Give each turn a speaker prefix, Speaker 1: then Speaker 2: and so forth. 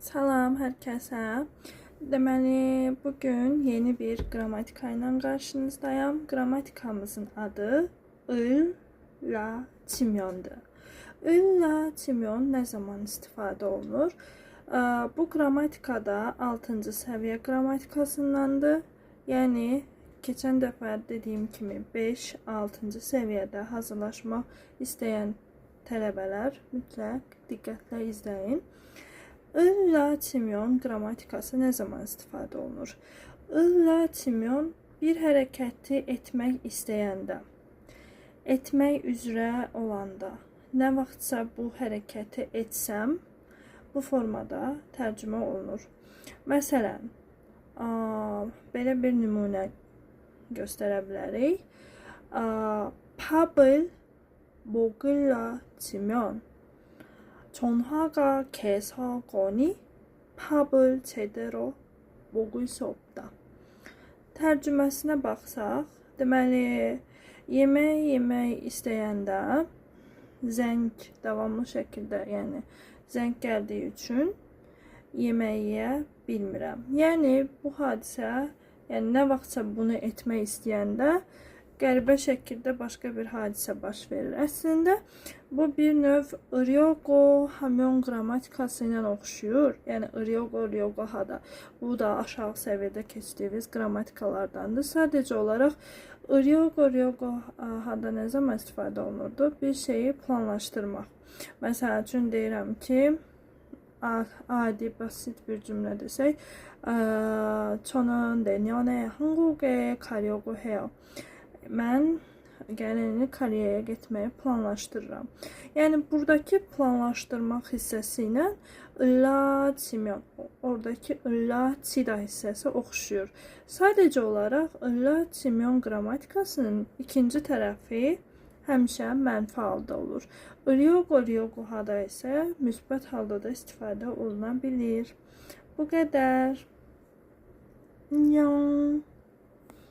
Speaker 1: Salam hər kəsə. Deməli, bu gün yeni bir qrammatika ilə qarşınızdayam. Qrammatikamızın adı ıl, la, çimyondur. Il, la, çimyon nə zaman istifadə olunur? Bu qrammatikada 6-cı səviyyə qrammatikasındandır. Yəni keçən dəfə dediyim kimi 5-6-cı səviyyədə hazırlaşmaq istəyən tələbələr mütləq diqqətlə izləyin. Illa çimyon qrammatikası nə zaman istifadə olunur? Illa çimyon bir hərəkəti etmək istəyəndə, etmək üzrə olanda, nə vaxtsa bu hərəkəti etsəm, bu formada tərcümə olunur. Məsələn, belə bir nümunə göstərə bilərik. 밥을 먹으려 치면 전화가 계속 오니 밥을 제대로 먹을 수 없다. Tərcüməsinə baxsaq, deməli, yemək yemək istəyəndə zəng davamlı şəkildə, yəni zəng gəldiyi üçün yemək yeyə bilmirəm. Yəni bu hadisə, yəni nə vaxtsa bunu etmək istəyəndə qəribə şəkildə başqa bir hadisə baş verir. Əslində bu bir növ ryogo hamyon qrammatikası ilə oxşuyur. Yəni ryogo ryogo hada. Bu da aşağı səviyyədə keçdiyimiz qrammatikalardandır. Sadəcə olaraq ryogo ryogo hada nə zaman istifadə olunurdu? Bir şeyi planlaşdırmaq. Məsəl üçün deyirəm ki, adi basit bir cümlə desək, 저는 내년에 한국에 가려고 해요. Mən gələn il Koreyaya getməyi planlaşdırıram. Yəni buradakı planlaşdırmaq hissəsi ilə la çimyon, oradakı la çida hissəsi oxşuyur. Sadəcə olaraq la çimyon qrammatikasının ikinci tərəfi həmişə mənfi halda olur. Ryogo ryogo hada isə müsbət halda da istifadə oluna bilir. Bu qədər. Annyeong.